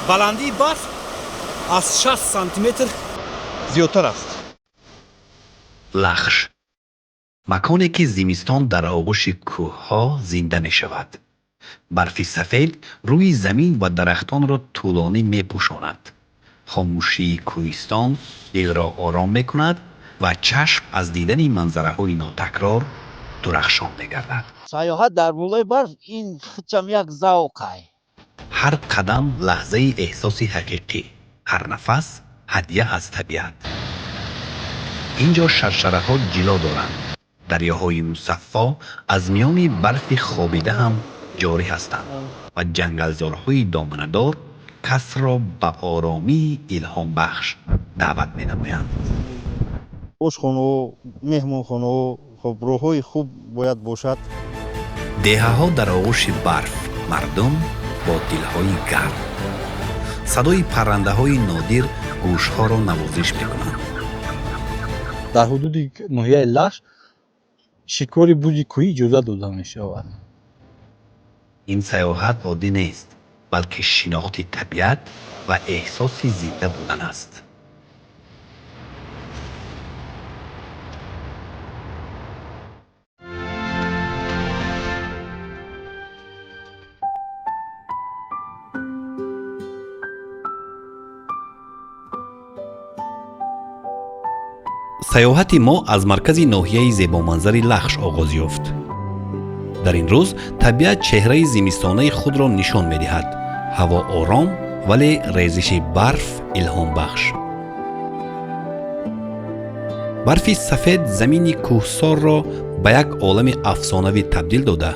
Баландии барф аз 60 сантиметр зиёдтар аст. Лахш, маконе ки зимистон дар оғӯши кӯҳҳо зинда мешавад. Барфи сафед рӯи замин ва дарахтонро тӯлонӣ мепӯшонад. Хомӯшии кӯҳистон дилро ором мекунад ва чашм аз дидани манзараҳои нотакрор дурахшон мегардад. Сайёҳат дар болои барф ин худшам як завқай. Ҳар қадам лаҳзаи эҳсоси ҳақиқӣ, ҳар нафас ҳадя аз табиат. Ин ҷо шаршараҳо ҷило доранд, дарёҳои мусаффо аз миёни барфи хобида ҳам ҷорӣ ҳастанд ва ҷангалзорҳои доманадор касро ба оромии илҳомбахш даъват менамоянд. Ошхонаҳо, меҳмонхонаҳо, хоб, роҳҳои хуб бояд бошад. Деҳаҳо дар оғӯши барф, мардум бо дилҳои гарм. Садои паррандаҳои нодир гӯшҳоро навозиш мекунанд. Дар ҳудуди ноҳияи Лахш шикори бузи кӯҳӣ иҷозат дода мешавад. Ин сайёҳат оддӣ нест, балки шинохти табиат ва эҳсоси зинда будан аст. Сайёҳати мо аз маркази ноҳияи зебоманзари Лахш оғоз ёфт. Дар ин рӯз табиат чеҳраи зимистонаи худро нишон медиҳад. Ҳаво ором, вале резиши барф илҳомбахш. Барфи сафед замини кӯҳсорро ба як олами афсонавӣ табдил дода,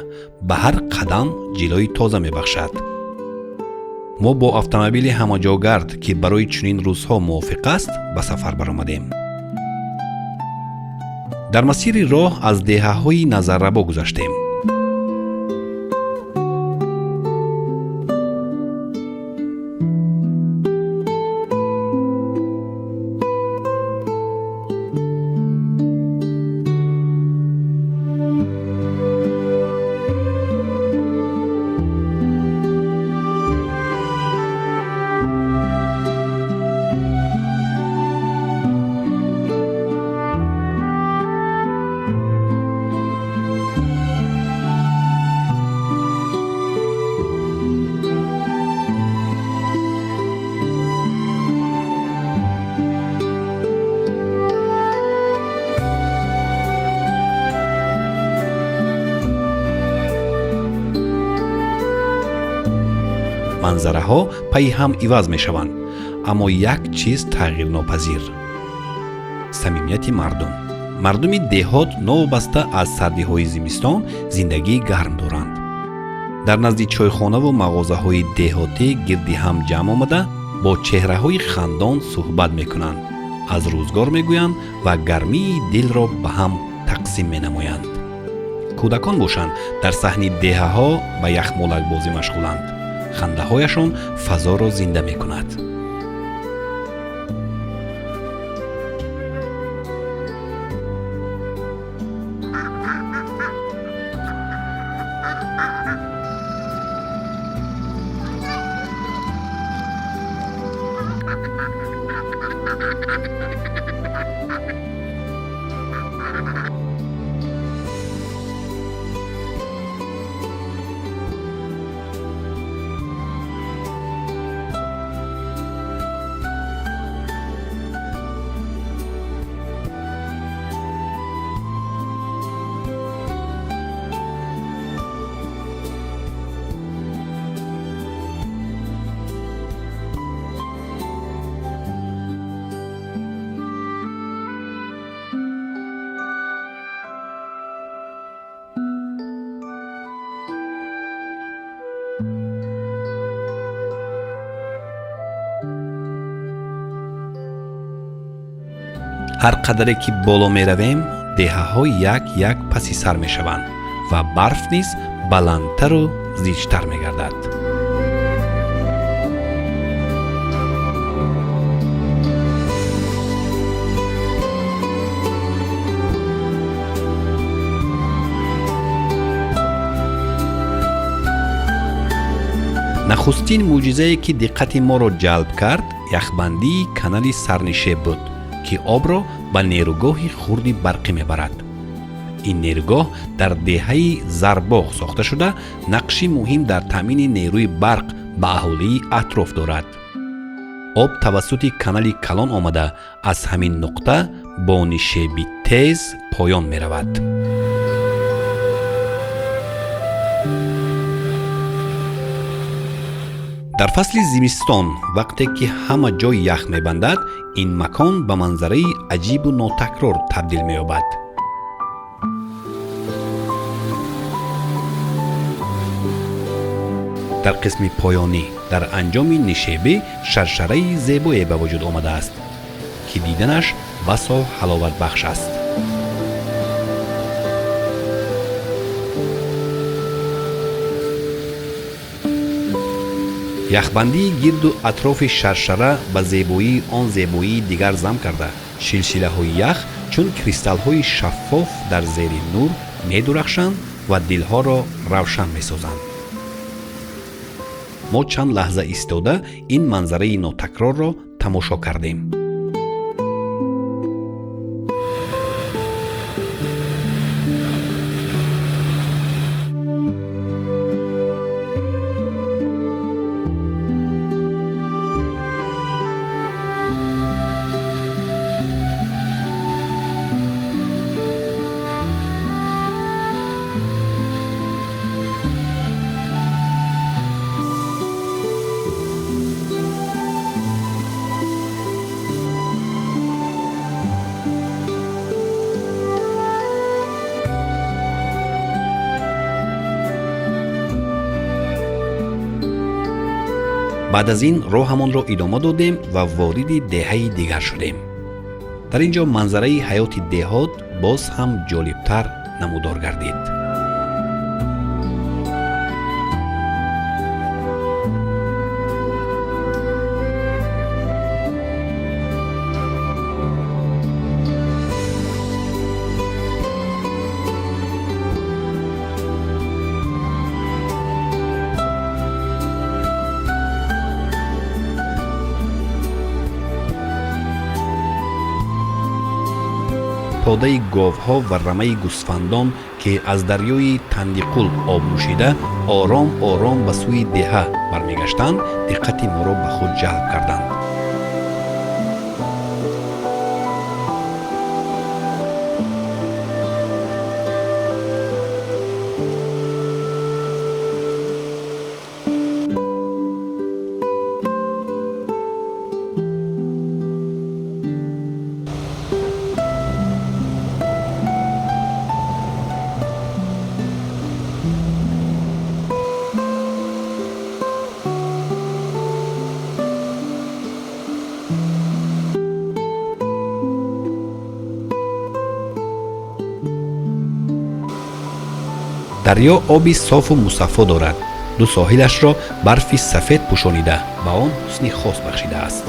ба ҳар қадам ҷилои тоза мебахшад. Мо бо автомобили ҳамаҷогард, ки барои чунин рӯзҳо мувофиқ аст, ба сафар баромадем. Дар масири роҳ аз деҳаҳои назаррабо гузаштем. Манзараҳо пайи ҳам иваз мешаванд, аммо як чиз тағйирнопазир: самимияти мардум. Мардуми деҳот новобаста аз сардиҳои зимистон зиндагии гарм доранд. Дар назди чойхонаву мағозаҳои деҳотӣ гирди ҳам ҷамъ омада, бо чеҳраҳои хандон суҳбат мекунанд, аз рӯзгор мегӯянд ва гармии дилро ба ҳам тақсим менамоянд. Кӯдакон бошанд, дар саҳни деҳаҳо ба яхмолакбозӣ машғуланд. Хандаҳояшон фазоро зинда мекунад. Ҳар қадаре ки боло меравем, деҳаҳо як як паси сар мешаванд ва барф низ баландтару зичтар мегардад. Нахустин мӯъҷизае, ки диққати моро ҷалб кард, яхбандии канали сарнишеб буд, ки обро ба нерӯгоҳи хурди барқӣ мебарад. Ин нерӯгоҳ дар деҳаи Зарбоғ сохта шуда, нақши муҳим дар таъмини нерӯи барқ ба аҳолии атроф дорад. Об тавассути канали калон омада, аз ҳамин нуқта бо нишеби тез поён меравад. Дар фасли зимистон, вақте ки ҳама ҷой ях мебандад, ин макон ба манзараи аҷибу нотакрор табдил меёбад. Дар қисми поёнӣ, дар анҷоми нишебӣ, шаршараи зебое ба вуҷуд омадааст, ки диданаш басо ҳаловатбахш аст. Яхбандии гирду атрофи шаршара ба зебоии он зебоии дигар зам карда, шилшилаҳои ях чун кристаллҳои шаффоф дар зери нур медурахшанд ва дилҳоро равшан месозанд. Мо чанд лаҳза истода, ин манзараи нотакрорро тамошо кардем. Баъд аз ин роҳамонро идома додем ва вориди деҳаи дигар шудем. Дар ин ҷо манзараи ҳаёти деҳот боз ҳам ҷолибтар намудор гардид. Подаи говҳо ва рамаи гӯсфандон, ки аз дарёи Тандиқул об нӯшида, ором ором ба сӯи деҳа бармегаштанд, диққати моро ба худ ҷалб карданд. Дарё оби софу мусаффо дорад. Ду соҳилашро барфи сафед пӯшонида, ба он ҳусни хос бахшидааст.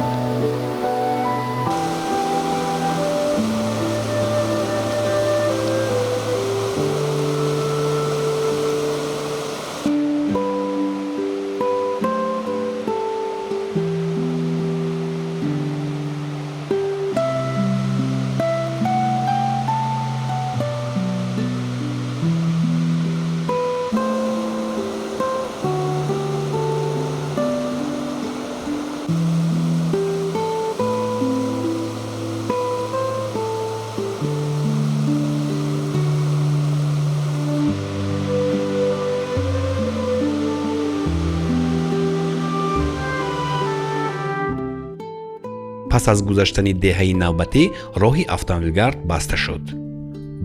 Пас аз гузаштани деҳаи навбатӣ роҳи автомобилгард баста шуд.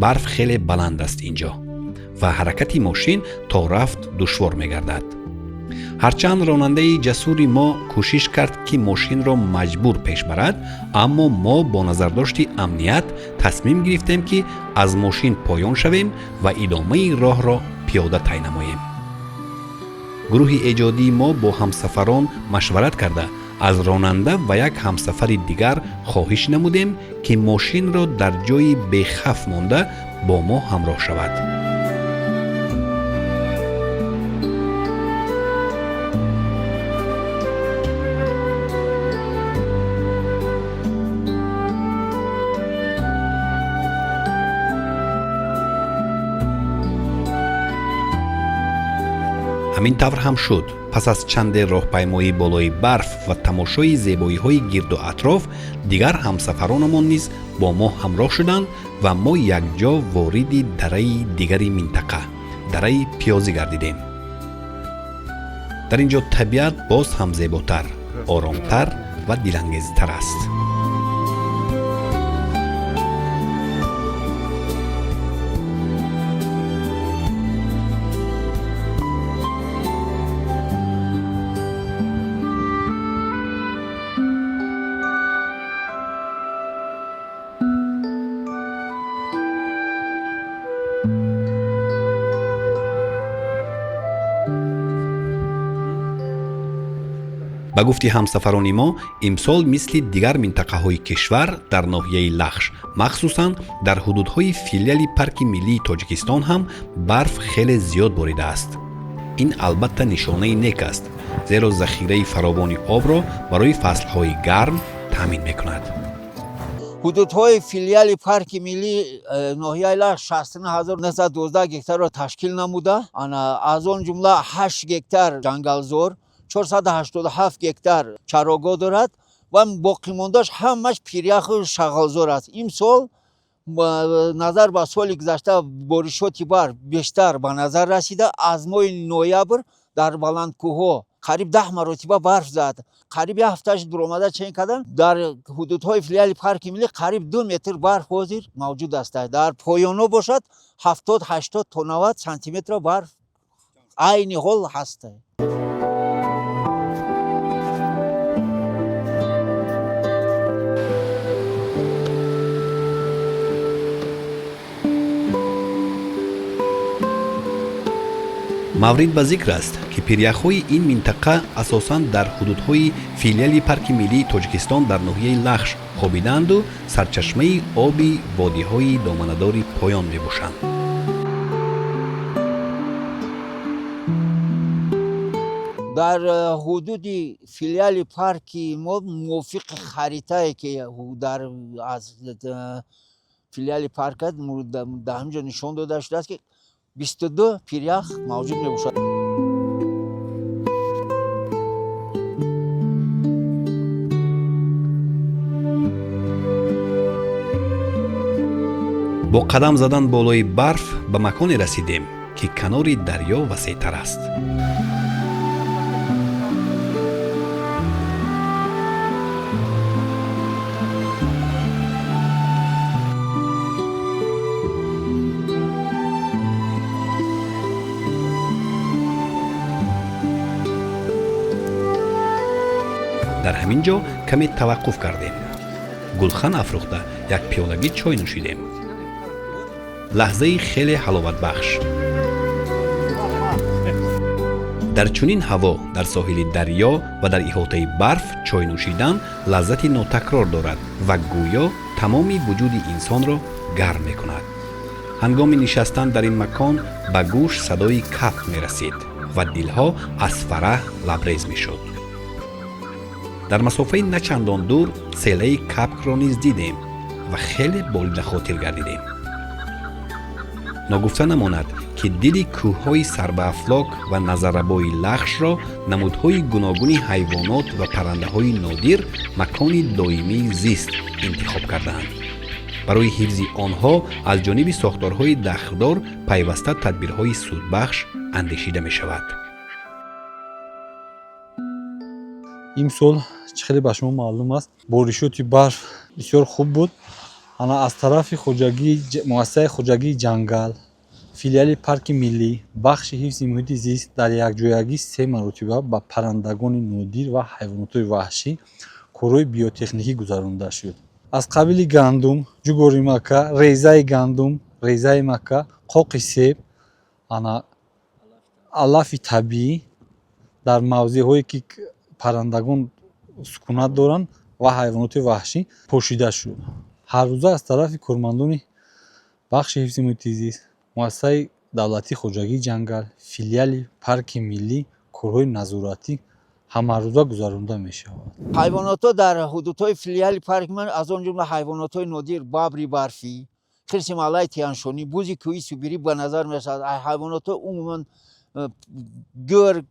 Барф хеле баланд аст ин ҷо ва ҳаракати мошин то рафт душвор мегардад. Ҳарчанд ронандаи ҷасури мо кӯшиш кард, ки мошинро маҷбур пеш барад, аммо мо бо назардошти амният тасмим гирифтем, ки аз мошин поён шавем ва идомаи роҳро пиёда тай намоем. Гурӯҳи эҷодии мо бо ҳамсафарон машварат карда, аз ронанда ва як ҳамсафари дигар хоҳиш намудем, ки мошинро дар ҷои бехавф монда, бо мо ҳамроҳ шавад. Ҳамин тавр ҳам шуд. Пас аз чанде роҳпаймоӣ болои барф ва тамошои зебоиҳои гирду атроф, дигар ҳамсафаронамон низ бо мо ҳамроҳ шуданд ва мо якҷо вориди дараи дигари минтақа, дараи Пиёзӣ гардидем. Дар ин ҷо табиат боз ҳам зеботар, оромтар ва дилангезтар аст. Ба гуфти ҳамсафарони мо, имсол мисли дигар минтақаҳои кишвар дар ноҳияи Лахш, махсусан дар ҳудудҳои филиали Парки миллии Тоҷикистон ҳам барф хеле зиёд боридааст. Ин албатта нишонаи нек аст, зеро захираи фаровони обро барои фаслҳои гарм таъмин мекунад. Ҳудудҳои филиали Парки миллии ноҳияи Лахш 69912 гектарро ташкил намуда, аз он ҷумла 8 гектар ҷангалзор, 487 гектар чарогоҳ дорад ва боқимондааш ҳамаш пиряху шағалзор аст. Имсол назар ба соли гузашта боришоти барф бештар ба назар расида. Аз моҳи ноябр дар баландкӯҳҳо қариб 10 маротиба барф зад. Қариб як ҳафташ дуромада чен кардан, дар ҳудудҳои филиали Парки миллӣ қариб 2 метр барф ҳозир мавҷуд аст. Дар поёнҳо бошад 70-80 то 90 сантиметр барф айни ҳол ҳаст. Маврид ба зикр аст, ки пиряхҳои ин минтақа асосан дар ҳудудҳои филиали Парки миллии Тоҷикистон дар ноҳияи Лахш хобидаанду сарчашмаи оби водиҳои доманадори поён мебошанд. Дар ҳудуди филиали парки мо мувофиқи харитае, ки дар аз филиали парк аст, дар ҳамин ҷо нишон дода шудааст, ки 22 пирях мавҷуд мебошад. Бо қадам задан болои барф ба маконе расидем, ки канори дарё васеътар аст. Дар ҳамин ҷо каме таваққуф кардем, гулхан афрӯхта як пиёлагӣ чой нӯшидем. Лаҳзаи хеле ҳаловатбахш. Дар чунин ҳаво, дар соҳили дарё ва дар иҳотаи барф чой нӯшидан лаззати нотакрор дорад ва гӯё тамоми вуҷуди инсонро гарм мекунад. Ҳангоми нишастан дар ин макон ба гӯш садои каф мерасид ва дилҳо аз фараҳ лабрез мешуд. Дар масофаи начандон дур селаи капкро низ дидем ва хеле болидахотир гардидем. Ногуфта намонад, ки дили кӯҳҳои сарбаафлок ва назаррабои Лахшро намудҳои гуногуни ҳайвонот ва паррандаҳои нодир макони доимии зист интихоб кардаанд. Барои ҳифзи онҳо аз ҷониби сохторҳои дахлдор пайваста тадбирҳои судбахш андешида мешавад. Имсол, чӣ хеле ба шумо маълум аст, боришоти барф бисёр хуб буд. Ана аз тарафи муассисаи хоҷагии ҷангал, филиали Парки миллӣ, бахши ҳифзи муҳити зист дар якҷоягӣ се маротиба ба паррандагони нодир ва ҳайвоноти ваҳшӣ корҳои биотехникӣ гузаронида шуд. Аз қабили гандум, ҷугори мака, резаи гандум, резаи мака, қоқи себ, ана алафи табиӣ дар мавзеъҳое, ки паррандагон сукунат доранд ва ҳайвоноти ваҳшӣ, пошида шуд. Ҳаррӯза аз тарафи кормандони бахши ҳифзи муҳити зист, муассисаи давлатии хоҷагии ҷангал, филиали Парки миллӣ корҳои назоратӣ ҳамарӯза гузаронида мешавад. Ҳайвонотҳо дар ҳудудҳои филиали парки ман, аз он ҷумла ҳайвонотҳои нодир бабри барфӣ, хирси малаи тияншонӣ, бузи кӯҳи сибирӣ ба назар мерасад. Ҳайвонотҳо умуман Гург,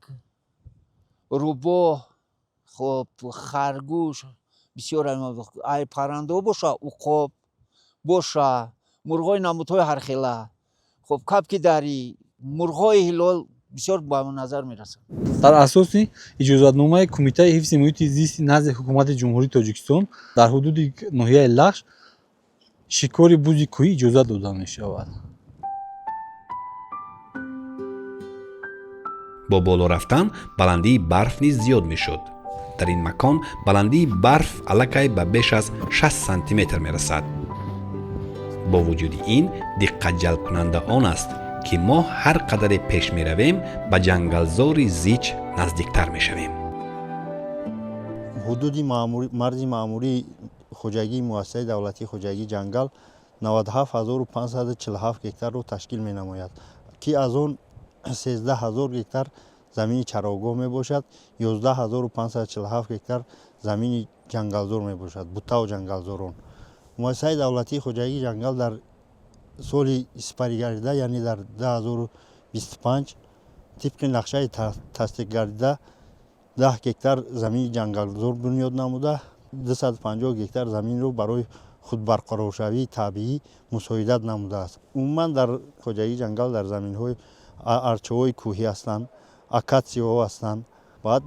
рӯбоҳ, хоб, харгӯш бисёр. Ай паррандаҳо боша, уқоб боша, мурғҳои намудҳои ҳархела, хоб, кабки дарӣ, мурғҳои ҳилол бисёр ба назар мерасад. Дар асоси иҷозатномаи Кумитаи ҳифзи муҳити зисти назди Ҳукумати Ҷумҳурии Тоҷикистон дар ҳудуди ноҳияи Лахш шикори бузи кӯҳӣ иҷозат дода мешавад. Бо боло рафтан баландии барф низ зиёд мешуд. Дар ин макон баландии барф аллакай ба беш аз 6 сантиметр мерасад. Бо вуҷуди ин, диққатҷалбкунанда он аст, ки мо ҳар қадаре пеш меравем, ба ҷангалзори зич наздиктар мешавем. Ҳудуди марзи маъмурии хоҷагии муассисаи давлатии хоҷагии ҷангал 97547 гектарро ташкил менамояд, ки аз он 13 000 гектар замини чарогоҳ мебошад, 11547 гектар замини ҷангалзор мебошад, буттаву ҷангалзорон. Муассисаи давлатии хоҷагии ҷангал дар соли сипаригардида, яъне дар 2025, тибқи нақшаи тасдиқгардида 10 гектар замини ҷангалзор бунёд намуда, 250 гектар заминро барои худбарқароршавии табиӣ мусоидат намудааст. Умуман, дар хоҷагии ҷангал дар заминҳои арчаҳои кӯҳӣ ҳастанд, акатсияҳо ҳастанд, баъд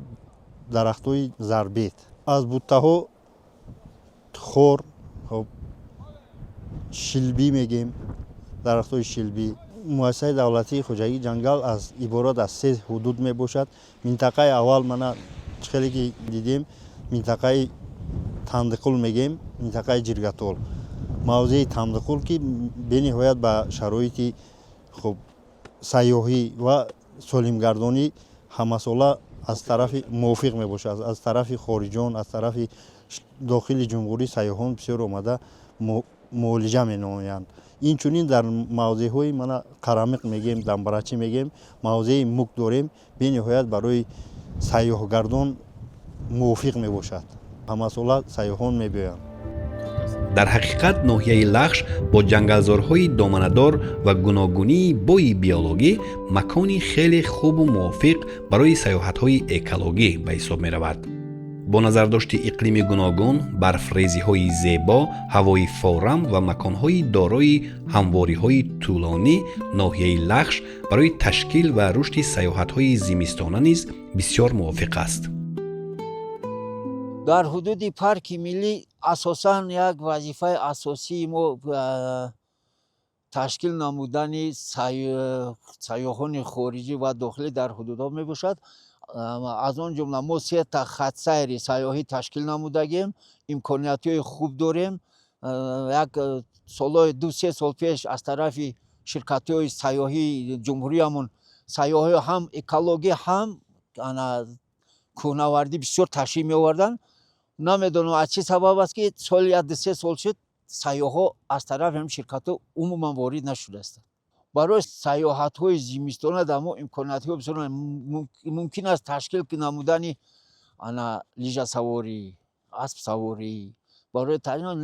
дарахтҳои зарбет, аз буттаҳо хор, шилбӣ мегем, дарахтҳои шилбӣ. Муассисаи давлатии хоҷагии ҷангал аз иборат аз се ҳудуд мебошад. Минтақаи аввал, мана чӣ хеле ки дидем, минтақаи Тандиқул мегем, минтақаи Ҷиргатол, мавзеи Тандиқул, ки бениҳоят ба шароити хуб сайёҳӣ ва солимгардонӣ ҳамасола аз тарафи мувофиқ мебошад. Аз тарафи хориҷон, аз тарафи дохили ҷумҳурӣ сайёҳон бисёр омада муолиҷа менамоянд. Инчунин дар мавзеъҳои, мана, Қарамиқ мегем, Дамбарачӣ мегем, мавзеи Мук дорем, бениҳоят барои сайёҳгардон мувофиқ мебошад, ҳамасола сайёҳон мебиёянд. Дар ҳақиқат, ноҳияи Лахш бо ҷангалзорҳои доманадор ва гуногунии бои биологӣ макони хеле хубу мувофиқ барои сайёҳатҳои экологӣ ба ҳисоб меравад. Бо назардошти иқлими гуногун, барфрезиҳои зебо, ҳавои форам ва маконҳои дорои ҳамвориҳои тӯлонӣ, ноҳияи Лахш барои ташкил ва рушди сайёҳатҳои зимистона низ бисёр мувофиқ аст. Дар ҳудуди парки миллӣ асосан як вазифаи асосии мо ташкил намудани сайёҳони хориҷӣ ва дохилӣ дар ҳудудҳо мебошад. Аз он ҷумла мо сета хатсайри сайёҳӣ ташкил намудагем, имкониятҳои хуб дорем. Як солҳои 2-3 сол пеш аз тарафи ширкатҳои сайёҳии ҷумҳуриямон сайёҳҳои ҳам экологӣ, ҳам кӯҳнавардӣ бисёр ташриф меоварданд. Намедонам, аз чӣ сабаб аст, ки соли як 2-3 сол шуд, сайёҳҳо аз тарафи ҳамин ширкатҳо умуман ворид нашудаастанд. Барои сайёҳатҳои зимистона дар мо имкониятҳо бисёр мумкин аст ташкил намудани ана лижасаворӣ, аспсаворӣ барои,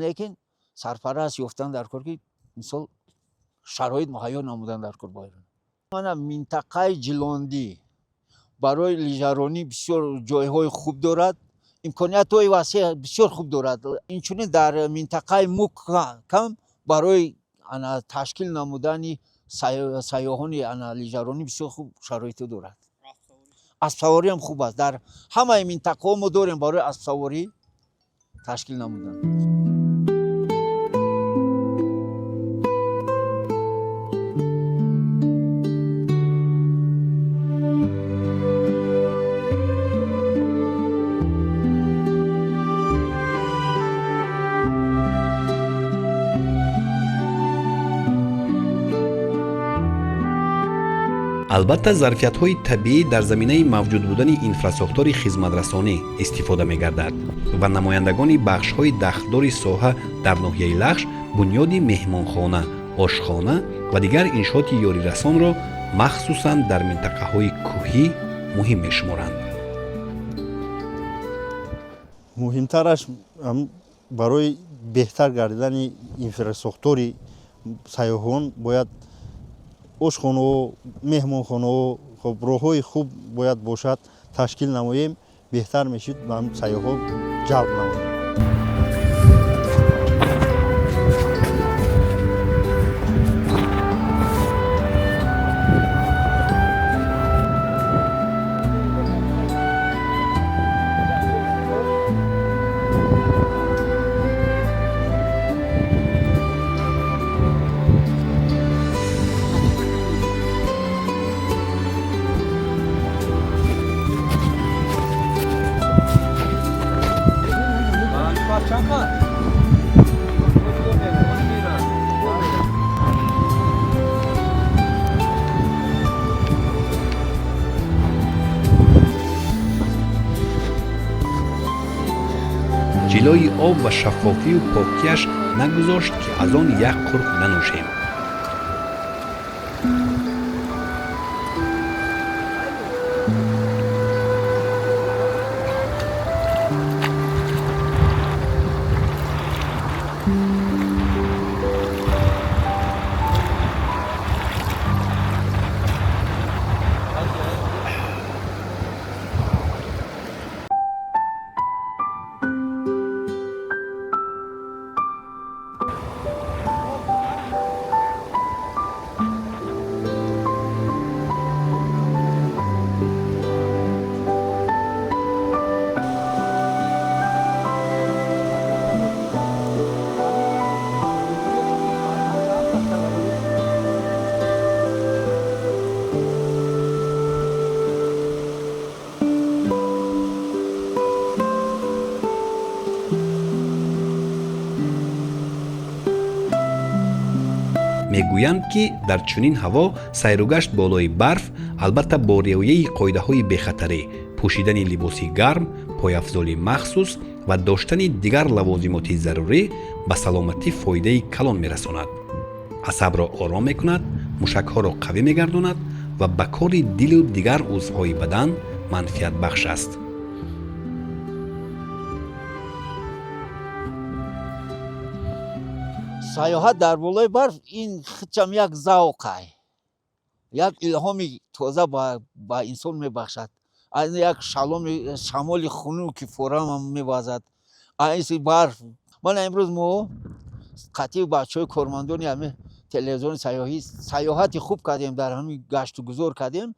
лекин сарпараст ёфтан дар кор, ки мисол шароит муҳайё намудан дар кор. Мана минтақаи Ҷилондӣ барои лижаронӣ бисёр ҷойҳои хуб дорад, имкониятҳои васеъ бисёр хуб дорад. Инчунин дар минтақаи Мук кам барои ана ташкил намудани сайёҳони ана лижаронӣ бисёр хуб шароито дорад. Аспсавориам хуб аст. Дар ҳамаи минтақаҳо мо дорем барои аспсаворӣ ташкил намудан. Албатта, зарфиятҳои табиӣ дар заминаи мавҷуд будани инфрасохтори хизматрасонӣ истифода мегардад ва намояндагони бахшҳои дахлдори соҳа дар ноҳияи Лахш бунёди меҳмонхона, ошхона ва дигар иншооти ёрирасонро махсусан дар минтақаҳои кӯҳӣ муҳим мешуморанд. Муҳимтараш, барои беҳтар гардидани инфрасохтори сайёҳон бояд ошхонаҳо, меҳмонхонаҳо, Хуб, роҳҳои хуб бояд бошад, ташкил намоем, беҳтар мешуд, ба ҳам сайёҳҳо ҷалб намоем. Ҷилои об ва шаффофию покияш нагузошт, ки аз он як қурт нанӯшем. Мегӯянд, ки дар чунин ҳаво сайругашт болои барф, албатта бо риояи қоидаҳои бехатарӣ, пӯшидани либоси гарм, пойафзоли махсус ва доштани дигар лавозимоти зарурӣ ба саломатӣ фоидаи калон мерасонад, асабро ором мекунад, мушакҳоро қавӣ мегардонад ва ба кори дилу дигар узвҳои бадан манфиатбахш аст. Саёҳат дар болои барф ин худшам як завқай, як илҳоми тоза ба инсон мебахшад. Як шамоли хунуки форамам мевазад, аиси барф. Мана имрӯз мо қатъи бачаҳои кормандони ҳами телевизиони сайёҳӣ саёҳати хуб кардем, дар ҳамин гашту гузор кардем.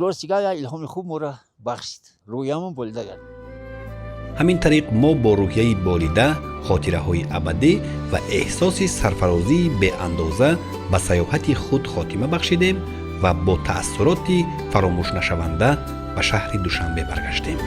Рости гап, як илҳоми хуб моро бахшид, рӯҳиямон болида гардид. Ҳамин тариқ мо бо рӯҳияи болида, хотираҳои абадӣ ва эҳсоси сарфарозии беандоза ба саёҳати худ хотима бахшидем ва бо таассуроти фаромӯшнашаванда ба шаҳри Душанбе баргаштем.